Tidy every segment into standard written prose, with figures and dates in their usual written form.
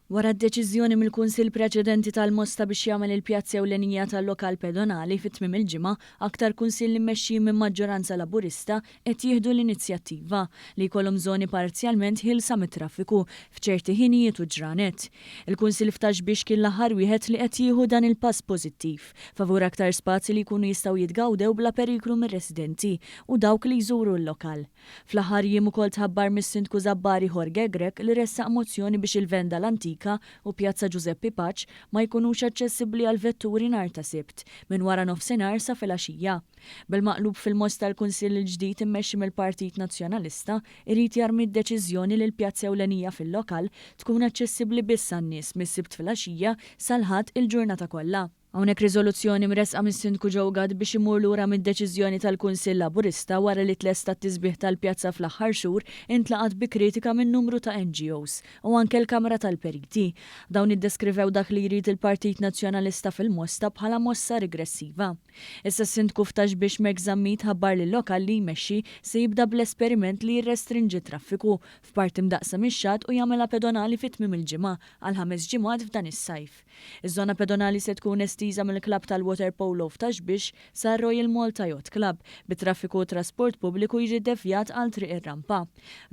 Wara d-deċiżjoni mill-Kunsill preċedenti tal-Mosta biex jagħmel il-pjazza ewlenija tal-lokal pedonali fi tmiem il-ġimgħa, aktar kunsilli mmexxijin minn maġġoranza Laburista qed jieħdu l-inizjattiva li jkollhom żoni parzjalment ħielsa mit-traffiku f'ċerti ħinijiet u ġranet. Il-Kunsill f'Ta' Xbiex kien l-aħħar wieħed li qed jieħu dan il-pass pożittiv favur aktar spazji li jkunu jistgħu jitgawdew bla periklu mir-residenti u dawk li jżuru l-lokal. Fl-aħħar jiem ukoll tħabbar mis-Sindku Żabbari Jorge Grech li ressaq mozzjoni biex il-Venda l-Antika u Pjazza Ġużeppi Paċ ma jkunux aċċessibbli għall-vetturi nhar ta' Sibt, minn wara nofsinhar sa filgħaxija. Bil-maqlub fil-Mosta l-Kunsill il-ġdid immexxi mill-Partit Nazzjonalista irid jarmi d-deċiżjoni li l-pjazza ewlenija fil-lokal tkun aċċessibbli biss għan-nies mis-Sibt filgħaxija sal-Ħadd il-ġurnata kollha. Hawnhekk riżoluzzjoni mressqa mis-Sindku Joe Gatt biex imur lura mid-deċiżjoni tal-Kunsill Laburista wara li tlesta t-tisbiħ tal-pjazza fl-aħħar xhur intlaqat bi kritika minn numru ta' NGOs u anke l-Kamra tal-Periti. Dawn iddeskrivew dak li jrid il-Partit Nazzjonalista fil-Mosta bħala mossa rigressiva. Issa s-Sindku f'Ta' Xbiex Mark Zammit ħabbar li l-lokal li jmexxi se jibda bl-esperiment li jirrestrinġi t-traffiku f'parti mdaqqsa mix-xatt u jagħmilha pedonali fi tmiem il-ġimgħa għal ħames ġimgħat f'dan is-sajf. Iż-żona pedonali se tkun estiża mill-klabb tal-waterpolo f'Ta' Xbiex sar-Royal Malta Yacht Club, bit-traffiku u t-trasport pubbliku jiġi ddevjat għal Triq ir-Rampa.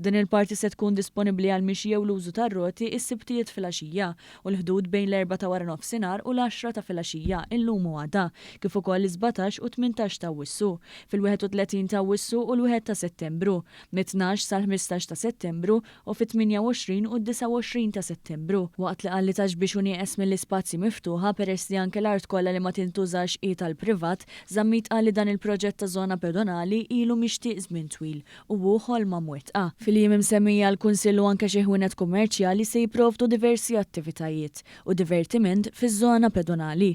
Din il-parti se tkun disponibbli għall-mixi jew l-użu tar-roti s-Sibtijiet filgħaxija u l-Ħdud bejn l-erbgħa ta' waranofsinhar u l-għaxra ta' filgħaxija illum u għada, kif ukoll is-17 u 18 t'Awwissu, fil-31 t'Awwissu u l-wieħed ta' Settembru, mit-tnax sal-15 ta' Settembru u fit-28 u d-29 ta' Settembru. Waqt li qal li Ta' Xbiex hu nieqes mill-ispazji miftuħa peress li anke l-art kollha li ma tintużax hi tal-privat, Zammit qal li dan il-proġett ta' żona pedonali ilu mixtieq żmien twil u hu ħolma mwettqa. Fil-jiem imsemmija l-Kunsill u anke xi ħwienet kummerċjali se jipprovdu diversi attivitajiet u divertiment fiż-żona pedonali.